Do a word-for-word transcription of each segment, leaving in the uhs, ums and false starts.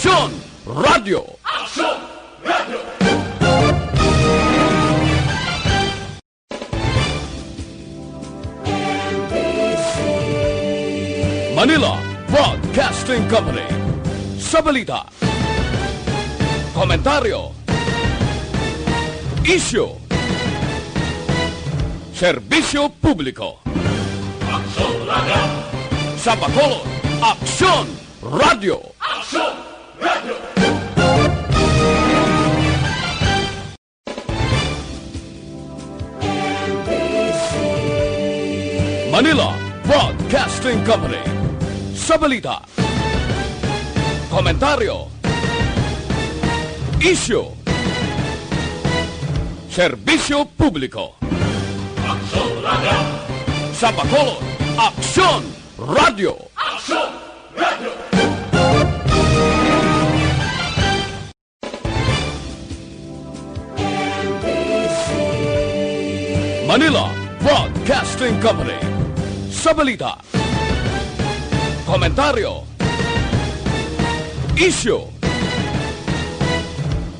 Aksyon Radio! Aksyon Radio! Manila Broadcasting Company. Sa balita, komentaryo, isyu, serbisyo publiko. Aksyon Radio! Sa Bacolod, Aksyon Radio! Aksyon Radio! Manila Broadcasting Company. Sa balita, komentaryo, isyu, serbisyo publiko. Aksyon Radio! Sa Bacolod, Aksyon Radio! Aksyon Radio! Manila Broadcasting Company. Sa balita, komentaryo, isyu,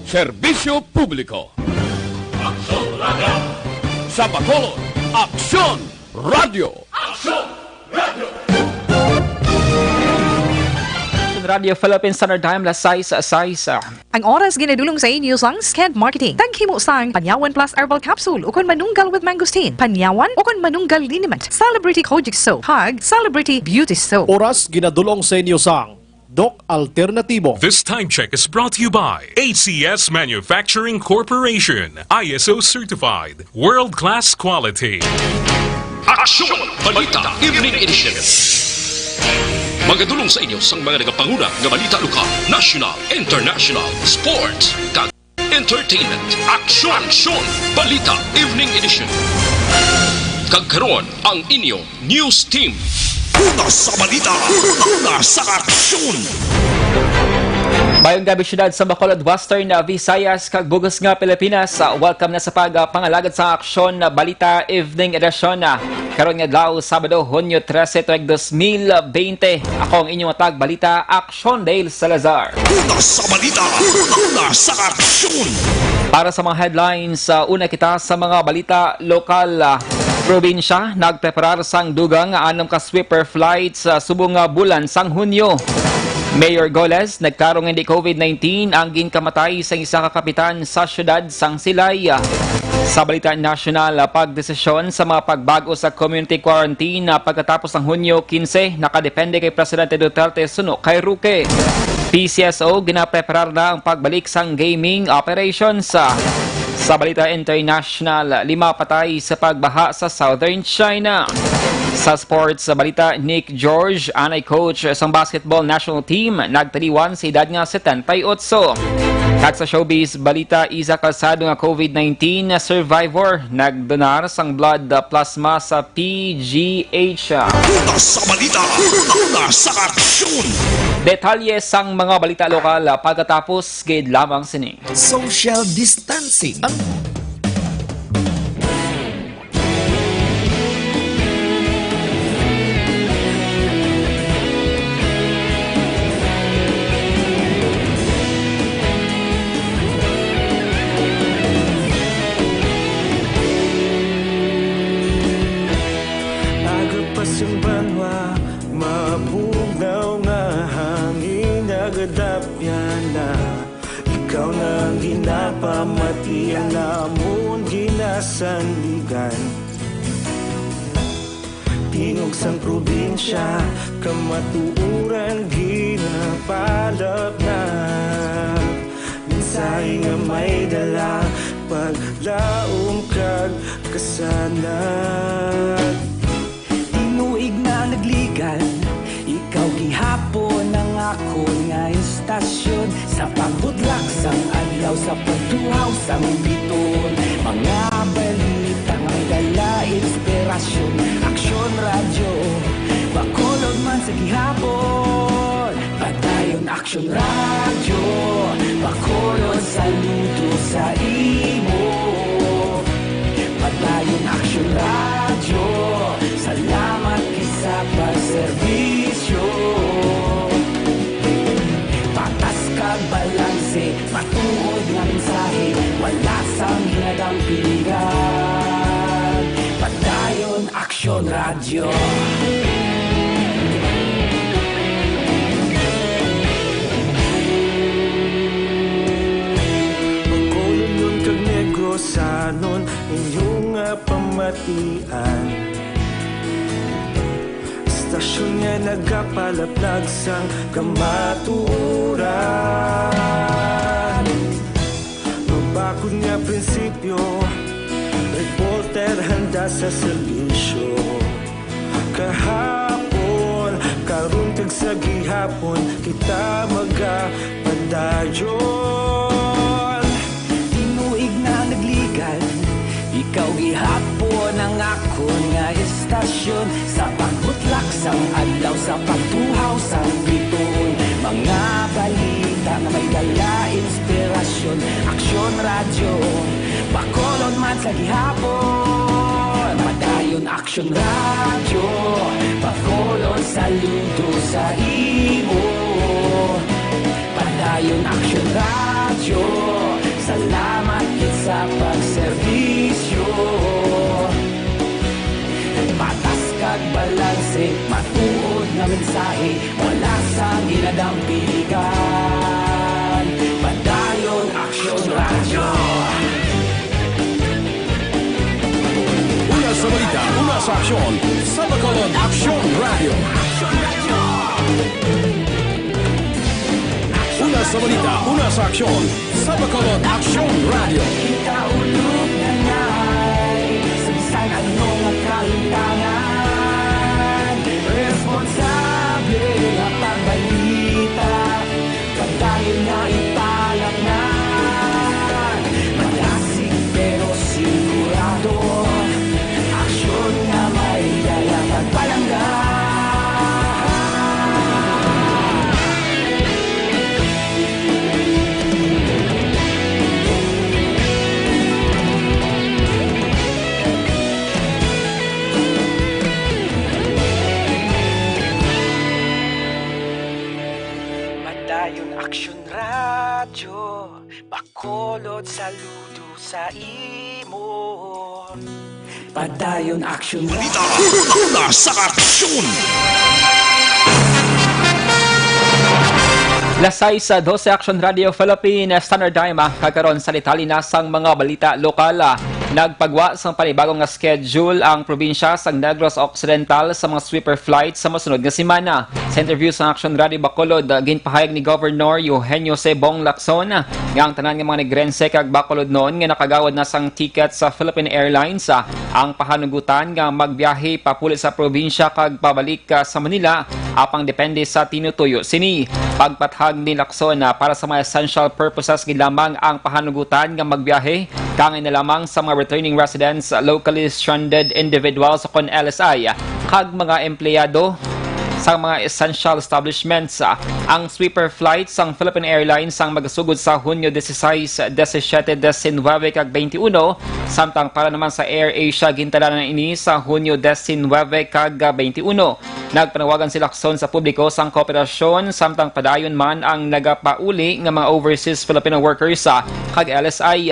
serbisyo publiko. Aksyon Radio! Sa Bacolod, Aksyon Radio! Aksyon Radio! Aksyon Radio Philippine Standard Time, las sais sais. Ang oras ginadulong sa inyo sang Sked Marketing. Taghimo sang Panyawan Plus Herbal Capsule ukon Manunggal with Mangosteen, Panyawan ukon Manunggal Liniment, Celebrity Kojic Soap, kag Celebrity Beauty Soap. Oras ginadulong sa inyo sang Doc Alternatibo. This time check is brought to you by A C S Manufacturing Corporation, I S O certified, world-class quality. Aksyon! Balita Evening Edition. Magadulong sa inyo sang mga nagapanguna nga balita lokal, national, international, sports, kag entertainment. Aksyon! Aksyon! Balita Evening Edition. Kag karon, ang inyo news team. Una sa balita, una sa aksyon. Mayong gabi, siyudad sa Bacolod, Western Visayas, kag bug-os nga Pilipinas. Ah, welcome na sa pag, ah, pangalagad sa Aksyon Balita Evening Edition, ah, karon nga adlaw, Sabado, Hunyo trese, tuig dos mil bente. Ako ang inyong tagbalita, Aksyon Dale Salazar. Una sa balita, una sa aksyon. Para sa mga headlines, ah, una kita sa mga balita lokal. Ah, probinsya nagpreparar sang dugang nga anom ka sweeper flights sa subong nga bulan sang Hunyo. Mayor Goles nagtarong hindi covid nineteen ang ginkamatay sang isa ka kapitan sa siyudad sang Silay. Sa balita nasyonal, pagdesisyon sa mga pagbag-o sa community quarantine pagkatapos sang Hunyo kinse nakadepende kay Presidente Duterte suno kay Roque. P C S O ginapreparar na ang pagbalik sang gaming operations. Sa balita international, lima patay sa pagbaha sa Southern China. Sa sports balita, Nick George, anay coach sang basketball national team, nagtaliwan sa edad nga setenta y ocho. Kag sa showbiz balita, isa ka sado nga covid nineteen survivor nagdonar sang blood plasma sa P G H. Una sa balita, una sa aksyon. Detalye sang mga balita lokal pagkatapos gid lamang sini. Social distancing. Ang Agapas ang banwa, mabugnaw nga hangin, nagadapyan na. Ikaw na ang ginapamati, ang amon ginasandigan. Tingog sang probinsya, kamatuoran ginapalapnap. Mensahe nga may dala, paglaom kag kasanag. Tinuig na nagligan, ikaw gihapon ang akon nga istasyon. Sa pagbudlak sang adlaw, sa pagtuhaw sang biton, mga balita may dala inspirasyon. Aksyon Radyo, Bacolod man sa gihapon. Padayon Aksyon Radyo, Bacolod, saludo sa imo. Padayon Aksyon Radyo, salamat gid sa pagserbisyo. Patas Balanse, matuod nga mensahe, wala sang ginadampingan. Padayon Aksyon Radyo. Bacolodnon kag Negrosanon, inyo nga pamatian. Istasyon nga nagapalaplag sang kamatuoran. Mabakod nga prinsipyo, reporter handa sa serbisyo. Kahapon, karon kag sa gihapon, kita magapadayon. Tinuig na nagligan, ikaw gihapon ang akon nga istasyon. Sa pagbutlak sang adlaw, sa pagtuhaw sang bituon, mga balita nga may dala inspirasyon. Aksyon Radyo, Bacolod man sa gihapon. Padayon Aksyon Radyo, Bacolod saludo sa imo. Padayon Aksyon Radyo, salamat gid sa pagserbisyo. Patas kag balanse, matuod nga mensahe, wala sang ginadampingan. Padayon Aksyon Radyo. Una sa balita, una sa aksyon, sa Bacolod Aksyon Radyo. Una sa balita, una sa aksyon, sa Bacolod Aksyon Radyo. Kita ulog na ngay, sa bisan ano nga kahintangan, responsable nga pagbalita. Padayon nga ipalapnan, madasig pero sigurado. Aksyon nga may dala kag palangga. Padayon Aksyon Radyo, Bacolod saludo sa imo. Padayon Aksyon Radyo. Una sa aksyon. Las sais dose, Aksyon Radyo Philippine Standard Time, ah, kag karon sa detalye na sang mga balita lokal, ah. Nagpagwa sang panibago nga schedule ang probinsya sang Negros Occidental sa mga sweeper flight sa masunod nga semana. Sa interview sa Aksyon Radyo Bacolod, ah, ginpahayag ni Governor Eugenio C. Bong Lacson, ah, nga ang tanan nga mga Negrense kag Bacolodnon nga nakagawad na sang ticket sa Philippine Airlines, ah, ang pahanugutan nga magbiyahe papuli sa probinsya kag pabalik, ah, sa Manila, apang depende sa tinutuyo sini. Pagpathag ni Lacson, ah, para sa mga essential purposes gid lamang ang pahanugutan nga magbiyahe, kaangay na lamang sa mga returning residents, locally stranded individuals kon L S I, kag mga empleyado sa mga essential establishments. Ang sweeper flight sang Philippine Airlines ang magasugod sa Hunyo dieciséis, diecisiete, diecinuebe, kag twenty-uno, samtang para naman sa AirAsia, gintalaan na ini sa Hunyo diecinuebe kag twenty-uno. Nagpanawagan si Lacson sa publiko sang kooperasyon, samtang padayon man ang nagapauli nga mga overseas Filipino workers, ah, kag L S I.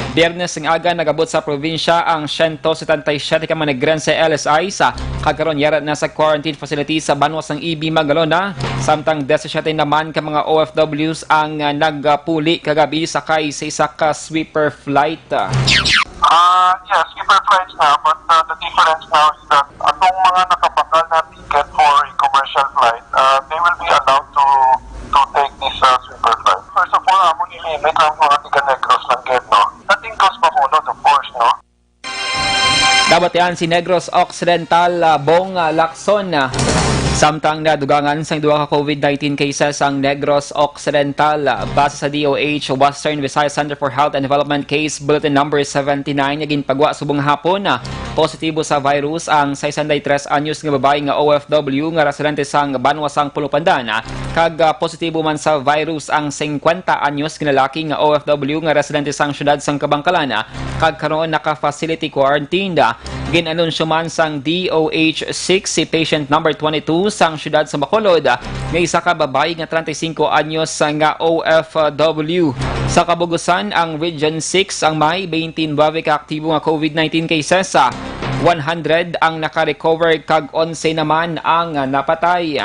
Biyernes nga aga, nag-abot sa probinsya ang siyento setenta y siyete ka mga Negrense L S Is, ah, kag karon yara na sa quarantine facility sa banwa sang E B Magalona, samtang disisiete naman ka mga O F Ws ang, ah, nagapuli kagabi sakay sa isa ka sweeper flight. Ah, yes, sweeper flights na, but, uh, the difference now is that atong mga nakabakal na ticket for a commercial flight, uh, they will be allowed to to take this, uh, sweeper flight. First of all, amo ni limit ang mga tiga Negros lang gid, no? Nothing goes Bacolod, of course, no? Nabatian si Negros Occidental, ah, Bong, ah, Lacson, ah, samtang nadugangan sang duha ka COVID nineteen cases ang Negros Occidental. Ah, base sa D O H Western Visayas Center for Health and Development Case Bulletin Number seventy-nine nga ginpagwa subong hapon, ah, positibo sa virus ang sesenta y tres anyos nga babayi nga O F W nga residente sang banwa sang Pulupandan, ah, kag, ah, positibo man sa virus ang singkwenta anyos nga lalaki nga O F W nga residente sang siyudad sang Kabangkalan, ah, kag karon naka-facility quarantine, ah, Gin-anunsyo man sang D O H six si patient number twenty-two sang siyudad sa Bacolod, nga isa ka babayi nga treinta y cinco anyos nga O F W. Sa kabugusan, ang Region six ang may twenty-nine ka aktibo nga COVID nineteen cases. One hundred ang naka-recover kag onse naman ang napatay.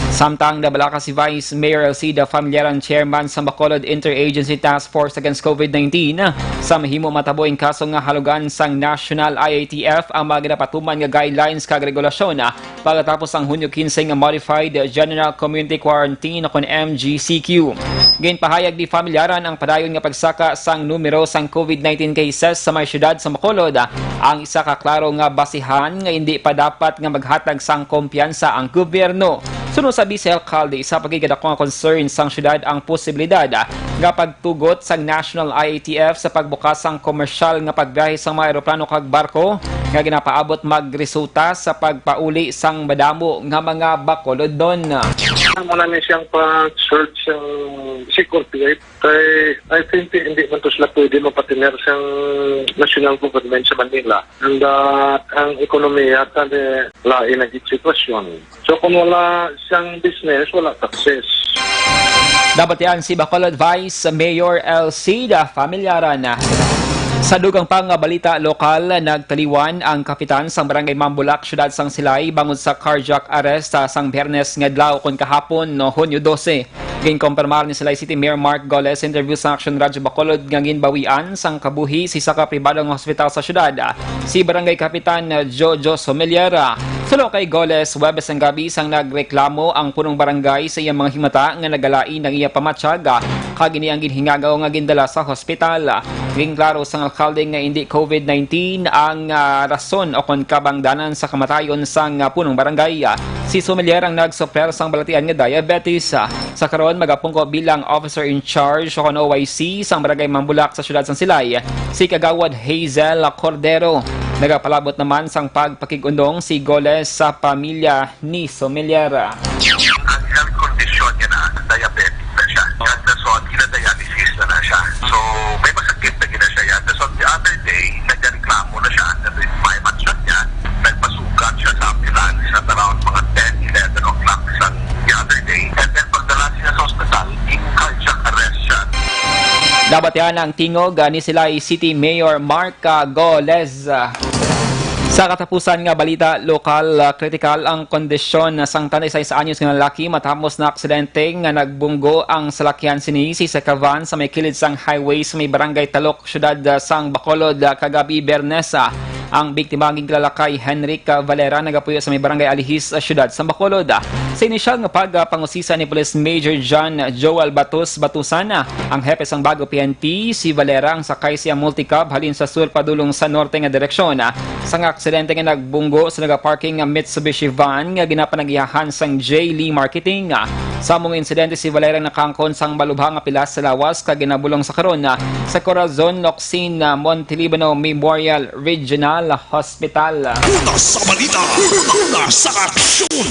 Samtang nabalaka si Vice Mayor Alcida Familiaran, chairman sa Bacolod Interagency Task Force Against COVID nineteen, sa mahimo matabo ang kaso nga halugan sang National I A T F ang mga ginapatuman nga guidelines kag regulasyon pagkatapos ang Hunyo quince nga Modified General Community Quarantine o kon M G C Q. Ginpahayag ni Familiaran ang padayon nga pagsaka sang numero sang COVID nineteen cases sa may siyudad sa Bacolod ang isa ka klaro nga basihan nga hindi pa dapat nga maghatag sang kumpiyansa ang gobyerno. Suno sa Vice Alcalde, isa pa gid kadako nga concern sang siyudad ang posibilidad nga pagtugot sang National I A T F sa pagbukas sang komersyal nga pagbiyahe sang mga eroplano kag barko nga ginapaabot magresulta sa pagpauli sang madamo nga mga Bacolodnon. Amo na ni siyang pag-search sang security. Kay, I think, hindi man to sila pwede mapatiner sang national government sa Manila. And, uh, ang ekonomiya ta ni lain ang sitwasyon. So, kung wala siyang business, wala taxes. Nabatian si Bacolod Vice Mayor Alcida Familiaran. Sa dugang pa nga balita lokal, nagtaliwan ang kapitan sang Barangay Mambulak, siyudad sang Silay, bangod sa cardiac arrest sa sang Biyernes nga adlaw, kon kahapon, no, Hunyo dose. Ginkumpirmar ni Silay City Mayor Mark Goles sa interview sa Action Radyo Bacolod nga ginbawian sang kabuhi si isa ka pribado nga hospital sa siyudad, si Barangay Kapitan Jojo Someliera. Suno kay Goles, Huwebes ang gabi sang nagreklamo ang punong barangay sa iyang mga himata nga nagalain ang iya pamatyag, kag ini ang ginhingagaw nga gindala sa hospital. Ginklaro sang alkalde nga hindi COVID nineteen ang, ah, rason o kon kabangdanan sa kamatayon sang, ah, punong barangay. Si Someliera ang nagsupler sang balatian nga diabetes. Sa karon, magapungko bilang officer in charge o kon O I C sang Barangay Mambulak sa siyudad sang Silay, si Kagawad Hazel Cordero. Nagapalabot naman sang pagpakig-unong si Goles sa pamilya ni Someliera. Ang health condition niya na diabetic na siya. Kag dason, gina-dialysis na na siya. So, may masakit na gina siya yan. Dason, the other day, nagreklamo na siya na may match niya. Nagpasugat siya sa ambulance at around mga ten, eleven o'clock sa the other day. And then, pagdala siya sa hospital, in cardiac arrest siya. Nabatian ang tingog, ah, ni Silay City Mayor Mark, ah, Goles. Sa katapusan nga balita lokal, ah, kritikal ang kondisyon sang treinta y seis anyos nga lalaki matapos na aksidente nga nagbunggo ang salakyan sini sa isa ka van sa may kilid sang highway sa may barangay Talok, siyudad, ah, sang Bacolod, ah, kagabi, Biyernes. Ah, ang biktima ginkilala kay Henrik, ah, Valera, nagapuyo sa may barangay Alihis, ah, siyudad sang Bacolod. Ah, sa inisyal nga pagpangusisa ni Police Major John Joel Batos Batusan, ah, ang hepe sang Bago P N P, si Valera ang sakay sa multicab halin sa sur padulong sa norte nga direksyon. Sang aksidente nga nagbunggo sa nagaparking nga Mitsubishi van nga ginapanagihahan sang J Lee Marketing. Sa among insidente, si Valera nakaangkon sang malubha nga pilas sa lawas kag ginabulong sa karon sa Corazon Locsin Montelibano Memorial Regional Hospital. Una sa balita, una sa aksyon.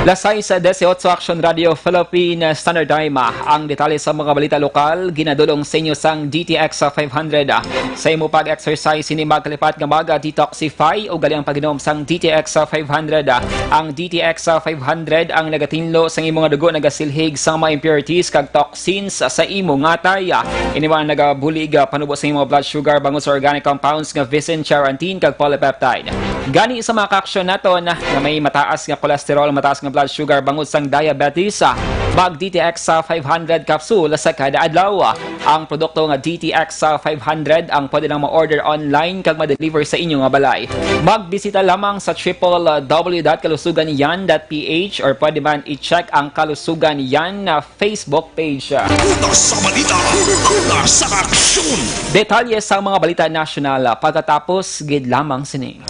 Las sais dieciocho, Action Radio Philippine Standard Time. Ang detalye sa mga balita lokal, ginadulong sa inyo sang D T X five hundred. Sa imo pag-exercise, hindi magkalipat nga mag-detoxify o gali ang pag-inom sang D T X five hundred. Ang D T X five hundred ang nagatinlo sa imo nga dugo, nagasilhig sa mga impurities kag toxins sa imo nga atay. Ini man nagabulig, ah, panubo sa imo blood sugar bangod sa organic compounds nga visin, charantin, kag polypeptide. Gani, sa mga kaaksyon naton nga may mataas nga cholesterol, mataas nga blood sugar bangod sang diabetes, ah, mag D T X sa five hundred capsule sa kada adlaw. Ang produkto nga D T X sa five hundred ang pwede lang ma-order online kag ma-deliver sa inyo nga balay. Magbisita lamang sa triple W dot kalusugan yan dot P H or pwede man i-check ang Kalusugan Yan na Facebook page. Una sa balita, una sa aksyon. Detalye sa mga balita nasyonal pagkatapos gid lamang sini.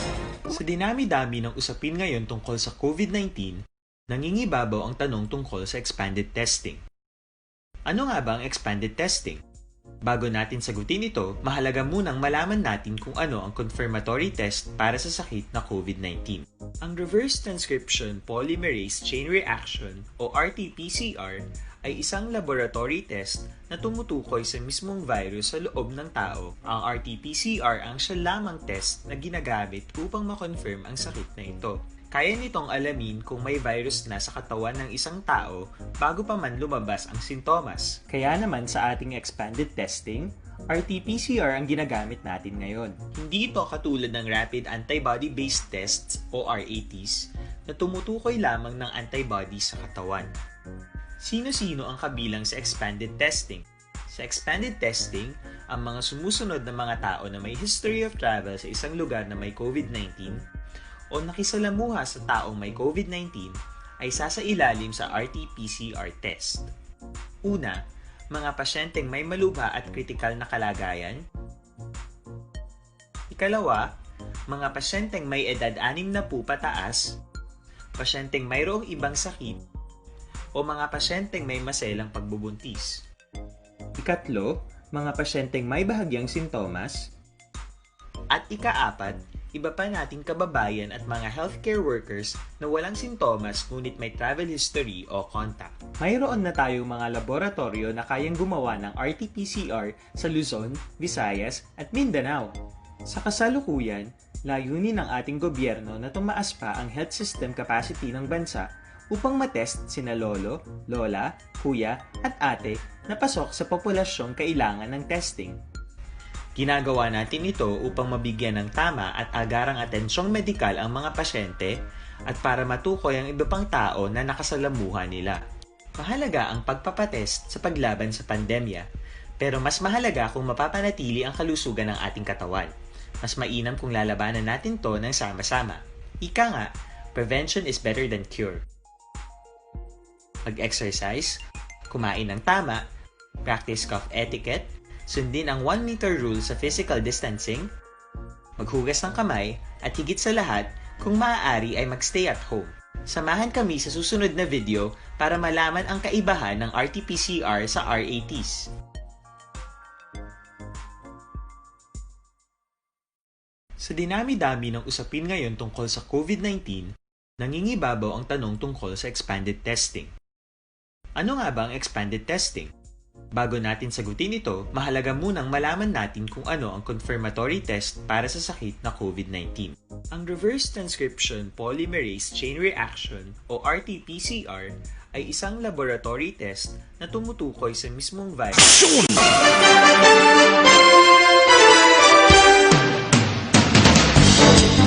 Sa dinami-dami ng usapin ngayon tungkol sa COVID nineteen, nangingibabaw ang tanong tungkol sa expanded testing. Ano nga ba ang expanded testing? Bago natin sagutin ito, mahalaga munang malaman natin kung ano ang confirmatory test para sa sakit na COVID nineteen. Ang reverse transcription polymerase chain reaction o R T P C R ay isang laboratory test na tumutukoy sa mismong virus sa loob ng tao. Ang R T P C R ang siya lamang test na ginagamit upang ma-confirm ang sakit na ito. Kaya nitong alamin kung may virus na sa katawan ng isang tao bago pa man lumabas ang sintomas. Kaya naman sa ating expanded testing, R T P C R ang ginagamit natin ngayon. Hindi ito katulad ng rapid antibody-based tests o R A Ts na tumutukoy lamang ng antibody sa katawan. Sino-sino ang kabilang sa expanded testing? Sa expanded testing, ang mga sumusunod na mga tao na may history of travel sa isang lugar na may COVID nineteen o nakisalamuha sa taong may COVID nineteen ay sasailalim sa R T P C R test. Una, mga pasyenteng may malubha at kritikal na kalagayan. Ikalawa, mga pasyenteng may edad anim na po pataas, pasyenteng mayroong ibang sakit, o mga pasyenteng may maselang pagbubuntis. Ikatlo, mga pasyenteng may bahagyang sintomas. At ikaapat, iba pa nating kababayan at mga healthcare workers na walang sintomas ngunit may travel history o contact. Mayroon na tayong mga laboratoryo na kayang gumawa ng R T P C R sa Luzon, Visayas, at Mindanao. Sa kasalukuyan, layunin ng ating gobyerno na tumaas pa ang health system capacity ng bansa upang matest sina lolo, lola, kuya, at ate na pasok sa populasyong kailangan ng testing. Ginagawa natin ito upang mabigyan ng tama at agarang atensyong medikal ang mga pasyente at para matukoy ang iba pang tao na nakasalamuha nila. Mahalaga ang pagpapatest sa paglaban sa pandemya, pero mas mahalaga kung mapapanatili ang kalusugan ng ating katawan. Mas mainam kung lalabanan natin to ng sama-sama. Ika nga, prevention is better than cure. Mag-exercise, kumain ng tama, practice cough etiquette, sundin ang one meter rule sa physical distancing, maghugas ng kamay, at higit sa lahat, kung maaari ay mag-stay at home. Samahan kami sa susunod na video para malaman ang kaibahan ng R T P C R sa R A Ts. Sa dinami-dami ng usapin ngayon tungkol sa COVID nineteen, nangingibabaw ang tanong tungkol sa expanded testing. Ano nga ba ang expanded testing? Bago natin sagutin ito, mahalaga munang malaman natin kung ano ang confirmatory test para sa sakit na COVID nineteen. Ang reverse transcription polymerase chain reaction o R T P C R ay isang laboratory test na tumutukoy sa mismong virus.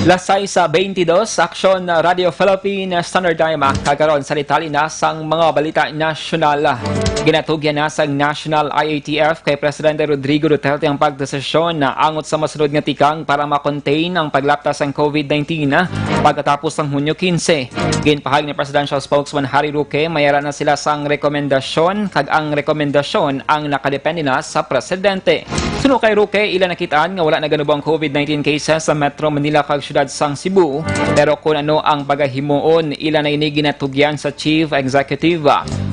Las sais beintidos, Aksyon Radio Philippine Standard Time. Kag karon sa detalye na sang mga balita nasyonal. Ginatugyan na sang National I A T F kay Presidente Rodrigo Duterte ang pagdesisyon na angot sa masunod nga tikang para ma-contain ang paglapta sang COVID nineteen pagkatapos sang Hunyo quince. Ginpahayag ni Presidential Spokesman Harry Roque, may ara na sila sang rekomendasyon kag ang rekomendasyon ang nakadepende na sa presidente. Suno kay Roque, ila nakit-an nga wala naganubo ang COVID nineteen cases sa Metro Manila kag siyudad sang Cebu, pero kon ano ang pagahimuon, ila na ini ginatugyan sa Chief Executive.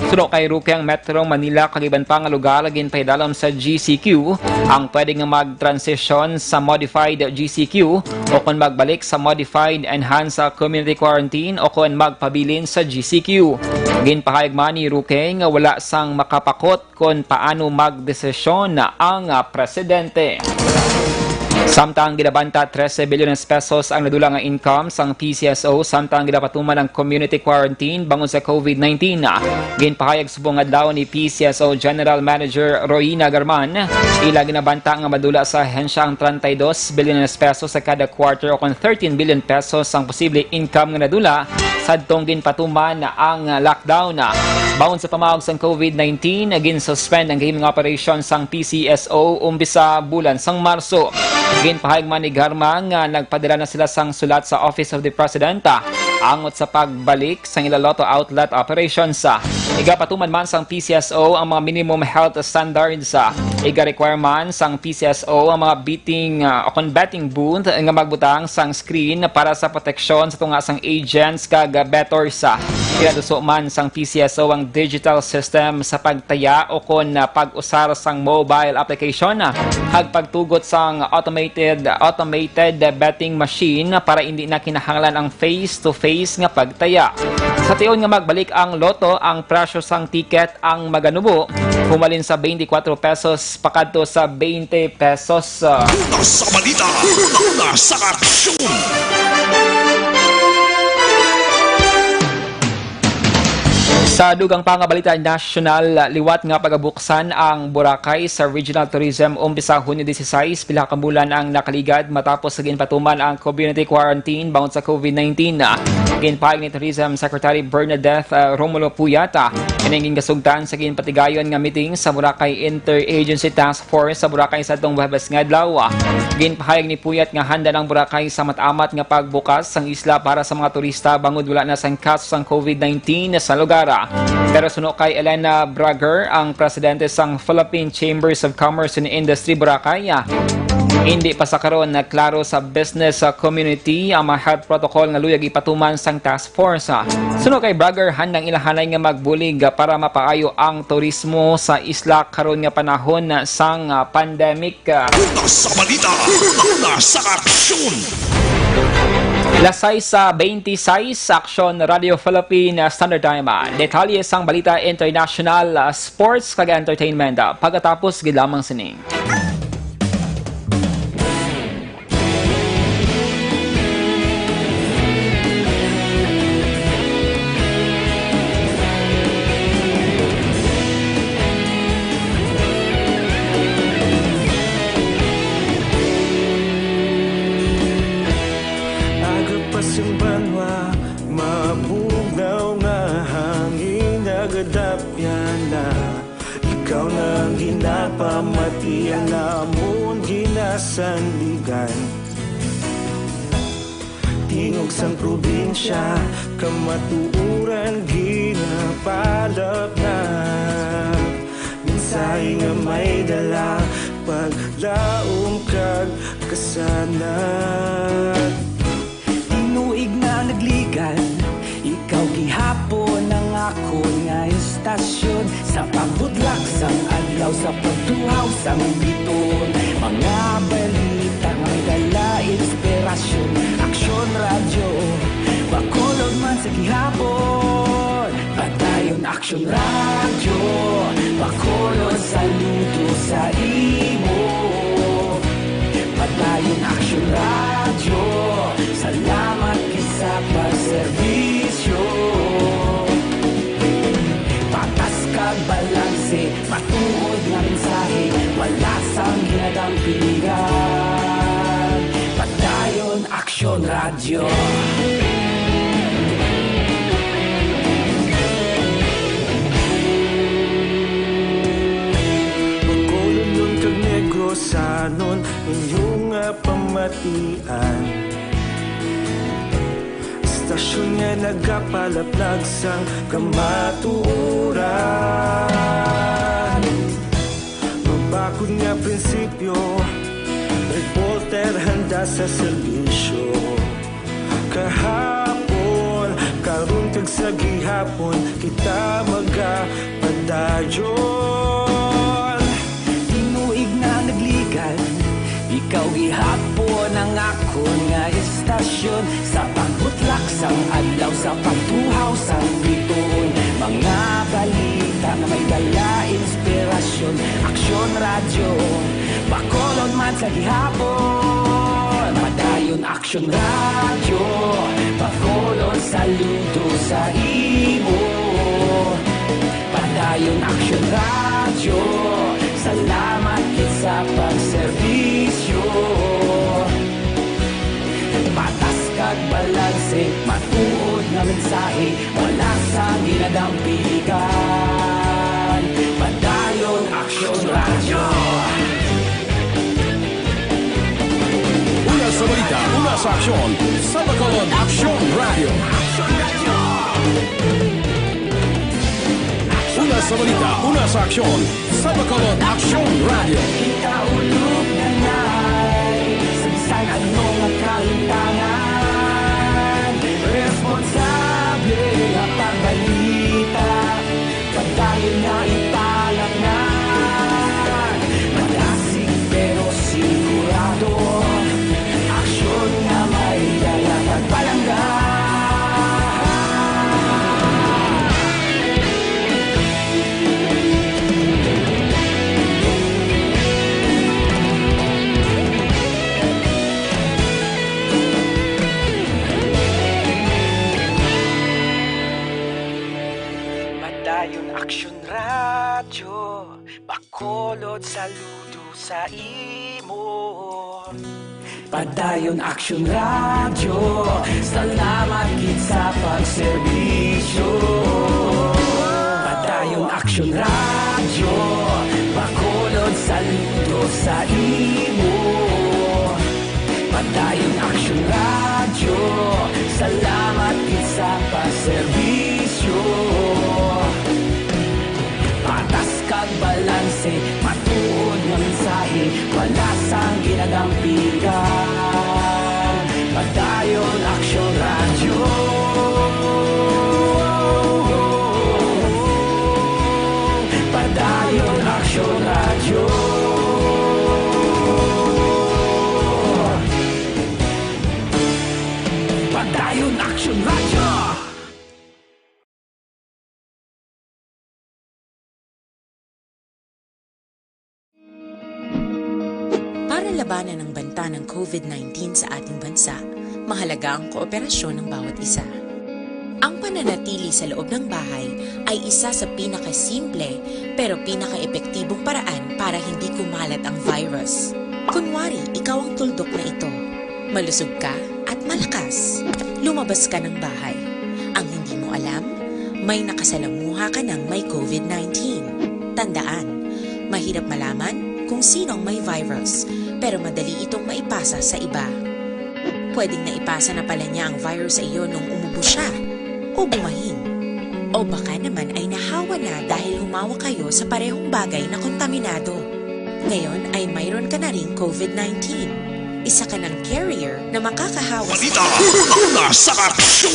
Suno kay Roque, ang Metro Manila kag iban pa nga lugar ginpahidalom sa G C Q ang pwede nga mag-transition sa modified G C Q o kon magbalik sa modified enhanced community quarantine o kon magpabilin sa G C Q. Ginpahayag man ni Roque nga wala sang makapakot kon paano magdesisyon ang, ah, presidente. Samtang ginabanta trese bilyones pesos ang nadula nga income sang P C S O samtang ginapatuman ang community quarantine bangod sa COVID nineteen. Ginpahayag subong adlaw ni P C S O General Manager Royina Garman, ila ginabanta nga madula sa ahensya ang treinta y dos bilyones pesos sa kada quarter o kon thirteen billion pesos ang posible income nga nadula sadtong ginpatuman ang lockdown. Bangod sa pamaog sang COVID nineteen, ginsuspend ang gahimong operasyon sang P C S O umpisa bulan sang Marso. Ginpahayag man ni Garma nga nagpadala na sila sang sulat sa Office of the President angot sa pagbalik sang ila lotto outlet operations. Igapatuman man sang P C S O ang mga minimum health standards Iga-require man sang P C S O ang mga betting, ah, o kon betting booth nga magbutang sang screen para sa proteksyon sa tunga sang agents kag, ah, bettors. Ginaduso man sang P C S O ang digital system sa pagtaya o kon, ah, pag-usar sang mobile application, ah, kag pagtugot sang automated, automated betting machine para indi na kinahanglan ang face-to-face nga pagtaya. Sa tion nga magbalik ang Lotto, ang presyo sang ticket ang maganubo, humalin sa twenty-four pesos pakadto sa twenty pesos. Una sa balita, una sa aksyon. Sa dugang pa nga balita nasyonal, liwat nga pagabuksan ang Boracay sa Regional Tourism umpisa Hunyo dieciséis, pila ka bulan ang nakaligad matapos sa ginpatuman ang community quarantine bangod sa COVID nineteen. Ginpahayag ni Tourism Secretary Bernadette, ah, Romulo Puyat, ah, ining ginkasugtan sa ginpatigayon nga meeting sa Boracay Interagency Task Force sa Boracay sa atong Huwebes nga adlaw. Ginpahayag ni Puyat nga handa ang Boracay sa mat-amat nga pagbukas sang isla para sa mga turista bangod wala na sang kaso sang COVID nineteen sa lugar. Pero suno kay Elena Brager, ang presidente sang Philippine Chambers of Commerce and Industry Boracay, hindi pa sa karon na klaro sa business, ah, community ang mga health protocol nga luyag ipatuman sang task force. Suno kay Brager, handang ilahanay nga magbulig, ah, para mapaayo ang turismo sa isla karon nga panahon, ah, sang, ah, pandemic. Una sa balita, una sa aksyon. Las sais sa twenty-sais, Aksyon Radio Philippine Standard Time. Detalye sang balita international, sports, kag entertainment. Pagkatapos gid lamang sini. Aga pa sing banwa, mabugnaw nga hangin nagadapyan na. Ikaw na ang ginapamati, ang amon ginasandigan. Tingog sang probinsya, kamatuoran ginapalapnap. Mensahe nga may dala, paglaom kag kasanag. Tinuig na nagligan, ikaw gihapon ang akon nga istasyon. Sa pagbudlak sang adlaw, sa pagtuhaw sang biton, mga balita nga may dala inspirasyon. Aksyon Radyo, Bacolod man sa gihapon. Padayon Aksyon Radyo, Bacolod, saludo sa imo. Padayon Aksyon Radyo, salamat gid sa pagserbisyo. Patas kag balanse, matuod nga mensahe, wala sang ginadampigan. Padayon Aksyon Radyo. Bacolodnon kag Negrosanon, inyo nga pamatian. Istasyon nga nagapalaplag sang kamatuoran. Mabakod nga prinsipyo, reporter handa sa serbisyo. Kahapon, karon kag sa gihapon, kita magapadayon. Tinuig na nagligan, ikaw gihapon ang akon nga istasyon. Sa pagbutlak sang adlaw, sa pagtuhaw sang bituon, mga balita nga may dala inspirasyon. Aksyon Radyo, Bacolod man sa gihapon. Padayon Aksyon Radyo, Bacolod, saludo sa imo. Padayon Aksyon Radyo, salamat gid sa pagserbisyo. Patas kag balanse, matuod nga mensahe, wala sang ginadampigan. Padayon Aksyon Radyo. Una sa balita, una sa aksyon, sa Bacolod, Aksyon Radyo. Una Sa balita, una sa aksyon, sa Bacolod Aksyon Radio. Kita ulog na nai, sa bisan ano nga kalintangan, responsable nga pagbalita, padayon nga ipalangan, malasig pero sigurado, aksyon nga may dala kag palangga. Padayon Aksyon Radyo, Bacolod, saludo sa imo. Padayon Aksyon Radyo, salamat gid sa pagserbisyo. Padayon Aksyon Radyo, Bacolod, saludo sa imo. Padayon Aksyon Radyo, salamat gid sa pagserbisyo. Patas kag balanse, matuod nga mensahe, wala sang ginadampigan. Padayon Aksyon Radyo. Padayon Aksyon Radyo. Padayon Aksyon Radyo. Para labanan ang banta ng COVID nineteen sa ating bansa, mahalaga ang kooperasyon ng bawat isa. Ang pananatili sa loob ng bahay ay isa sa pinakasimple pero pinakaepektibong paraan para hindi kumalat ang virus. Kunwari, ikaw ang tuldok na ito. Malusog ka at malakas. Lumabas ka ng bahay. Ang hindi mo alam, may nakasalamuha ka ng may COVID nineteen. Tandaan, mahirap malaman kung sino ang may virus, pero madali itong maipasa sa iba. Pwedeng naipasa na pala niya ang virus sa iyo nung umubo siya, o bumahin. O baka naman ay nahawa na dahil humawak kayo sa parehong bagay na kontaminado. Ngayon ay mayroon ka na ring COVID nineteen. Isa ka ng carrier na makakahawa sa Balita, una sa aksyon.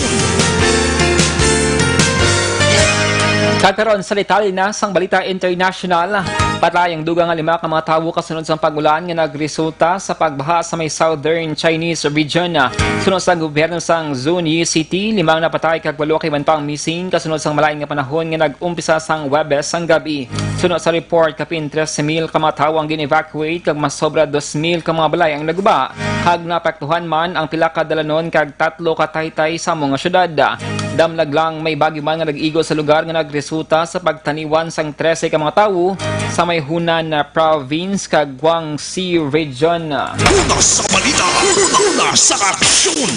Kag karon sa detalye na sang balita international, patay ang dugang nga lima ka mga tawo kasunod sang pag-ulan nga nagresulta sa pagbaha sa may southern Chinese region. Suno sa gobyerno sang Zunyi City, lima ang napatay kag walo ka iban pa ang missing kasunod sang malain nga panahon nga nag-umpisa sang Huwebes sang gabi. Suno sa report, kapin trese mil ka mga tawo ang gin-evacuate kag mas sobra dos mil ka mga balay ang naguba, kag naapektuhan man ang pila ka dalanon kag tatlo ka taytay sa amo nga syudad. Damlag lang, may bagyo man nga nag-igo sa lugar nga nagresulta sa pagtaniwan sang trese ka mga tawo sa may Hunan Province kag Guangxi Region. Una sa balita, una sa aksyon.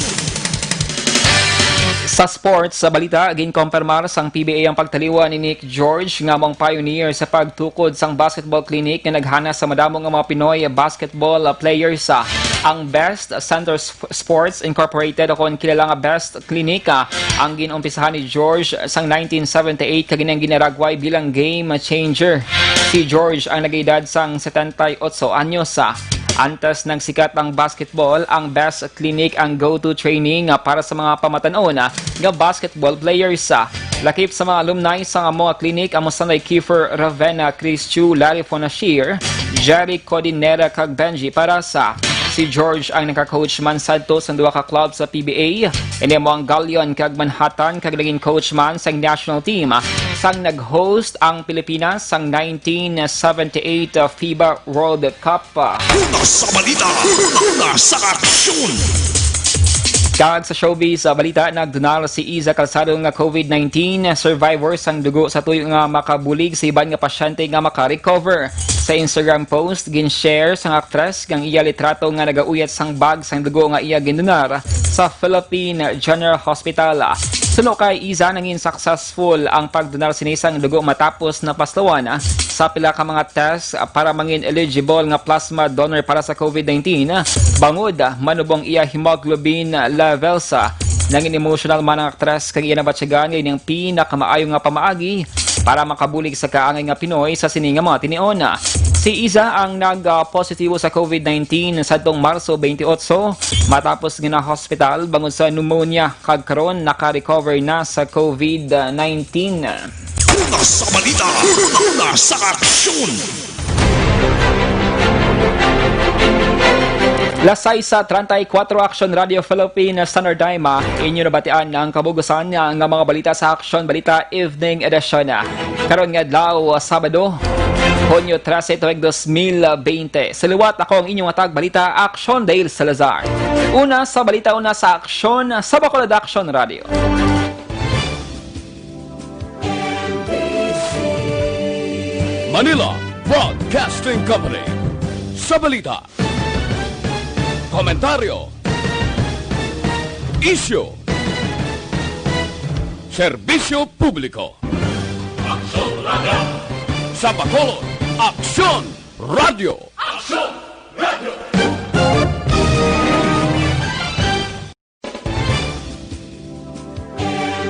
Sa sports, sa balita, ginkompirmar sang P B A ang pagtaliwan ni Nick George nga amo ang pioneer sa pagtukod sang basketball clinic nga naghana sa madamo nga mga Pinoy basketball players. Ang Best Center Sp-, Sports Incorporated, o kon kilala nga Best Clinic, ah, ang gin-umpisahan ni George sang nineteen seventy-eight kag ina ang ginaragway bilang game changer. Si George ang nag-edad sang setenta y ocho anyos. Antes nagsikat ang basketball, ang Best Clinic ang go-to training, ah, para sa mga pamatan-on, ah, nga basketball players. Lakip sa mga alumni sang amo nga clinic, amo sanday Kiefer Ravenna, Chris Chu, Larry Fonashir, Jerry Codinera, kag Benji Parasa. Si George ang naka-coach man sadto sang duha ka club sa P B A. Ini amo ang Galion kag Manhattan, kag naging coach man sang national team sang nag-host ang Pilipinas sang nineteen seventy-eight FIBA World Cup. Una sa balita, una sa aksyon. Kag sa showbiz, sa balita, nagdunar si Iza Calzado nga COVID nineteen survivor sang dugo sa tuyo nga makabulig sa iban nga pasyente nga maka-recover. Sa Instagram post, gin-share sang aktres ang iya litrato nga nagauyat sang bag sang dugo nga iya gindunar sa Philippine General Hospital. Suno kay Iza, nangin successful ang pagdunar sini sang dugo matapos napaslawan sa pila ka mga test para mangin eligible nga plasma donor para sa COVID nineteen, bangod manubong iya hemoglobin levels. Nangin emotional man ang aktres kag iya nabatyagan nga ining pinakamaayo nga pamaagi para makabulig sa kaangay nga Pinoy sa sini nga mga tinion. Si Iza ang nag-positibo sa COVID nineteen sadtong Marso twenty-eight, matapos nga na-hospital bangod sa pneumonia, kag karon naka-recover na sa COVID nineteen. Una sa balita, una sa aksyon. Las sais treinta y cuatro, Aksyon Radio Philippines, Standard Time, ah, inyo nabatian ang kabugusan nga mga balita sa Aksyon Balita Evening Edition. Karon nga adlaw, Sabado, Hunyo trese, tuig dos mil bente. Sa liwat, ako ang inyong hatag balita, Aksyon Dale Salazar. Una sa balita, una sa aksyon, sa Bacolod Aksyon Radio. Manila Broadcasting Company. Sa balita, komentaryo, isyu, serbisyo publiko. Aksyon Radio. Sa Bacolod, Aksyon Radio. Aksyon